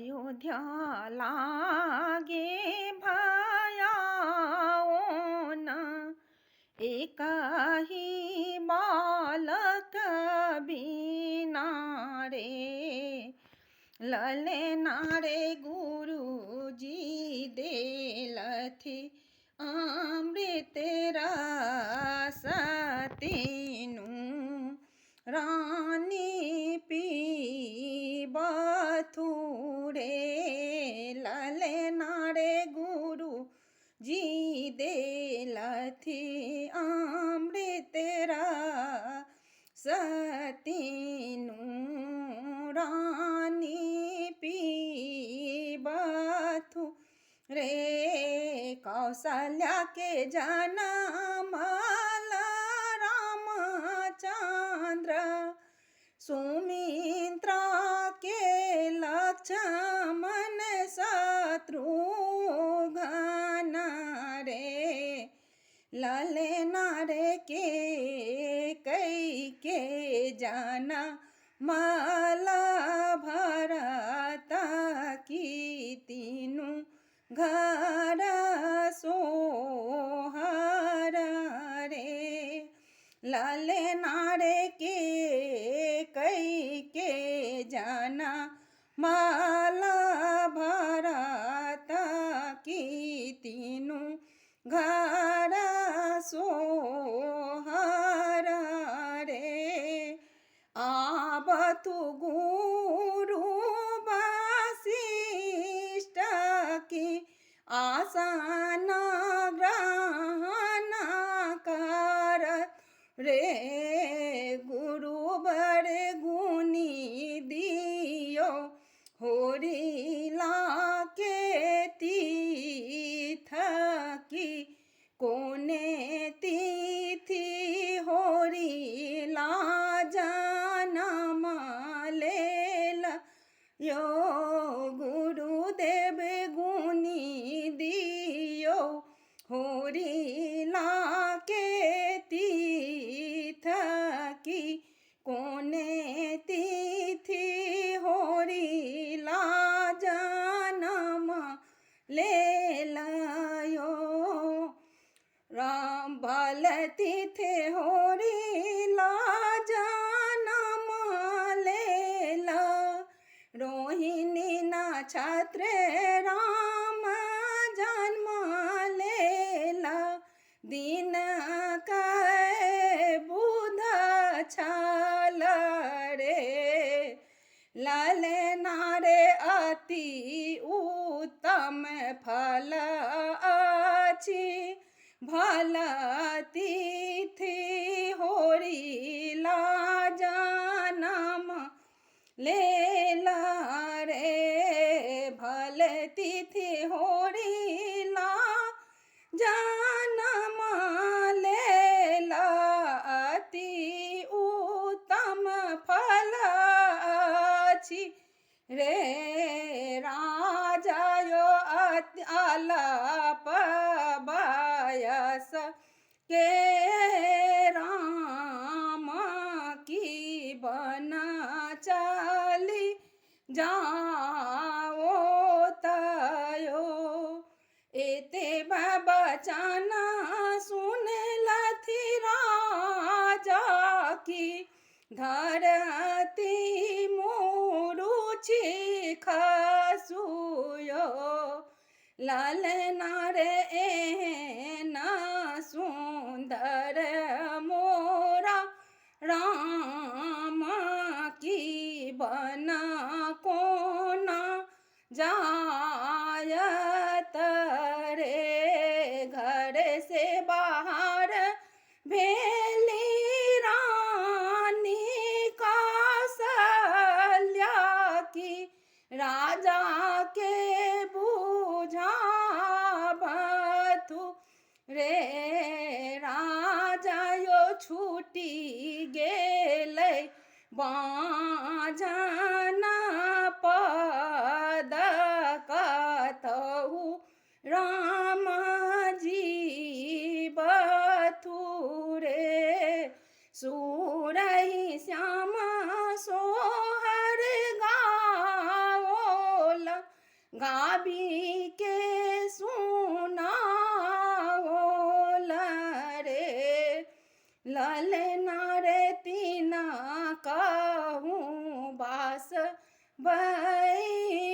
अयोध्या लागे भयाओन, एकहि बालक बिना रे। ललना रे गुरुजी देलथि अमृत रस तीनू रानी पीबथु रे। ललना रे गुरु जी देलथि अमृत रस तीनू रानी पीबथु रे। कौशल्या के जनमल रामचंद्र, सुमित्रा के लक्ष्मण शत्रुघ्न रे। ललना रे के कई के जनमल भरत की तीनू घर सोहर रे। ललना रे के कई के जनमल भरत की तीनू घर सोहर रे। आबथु गुरु वशिष्ठ की आसन ग्रहण कर रे। गुरुवर गुनी दियो होरिला के तीर्थ की कोने तिथि होरिला जनम लेल यो। गुरुदेव गुनी दियो होरिला के तीर्थ की कोने तिथि होरिला जनम लेलयो। राम भल तिथे होरिला जनम लेला, रोहिणी नक्षत्र राम जन्म लेला। दिन कै बुध छल रे। ललना रे अति उत्तम फल अछि भल तिथि होरिला जनम लेला रे। भल तिथि होरिला जनम लेला अति उत्तम फल अछि रे। राजा यो अल्प बयस के राम की बन चली जाओ तयो। एते बचन सुनलथि राजा की धरती मुरुछि खसुयो। ललना रे एहन सुन्दर मोरा राम की बन कोना जायत रे। घर से बाहर भेली रानी कौशल्या की राजा के बुझाबथु रे। राजा यो छूटी गेलै बाझन पद कतहु राम जीबथु रे। सुरहि श्याम सोहर गाओल गाबी के सुनाओल रे। ललना रे तीना कहूँ बास भैल।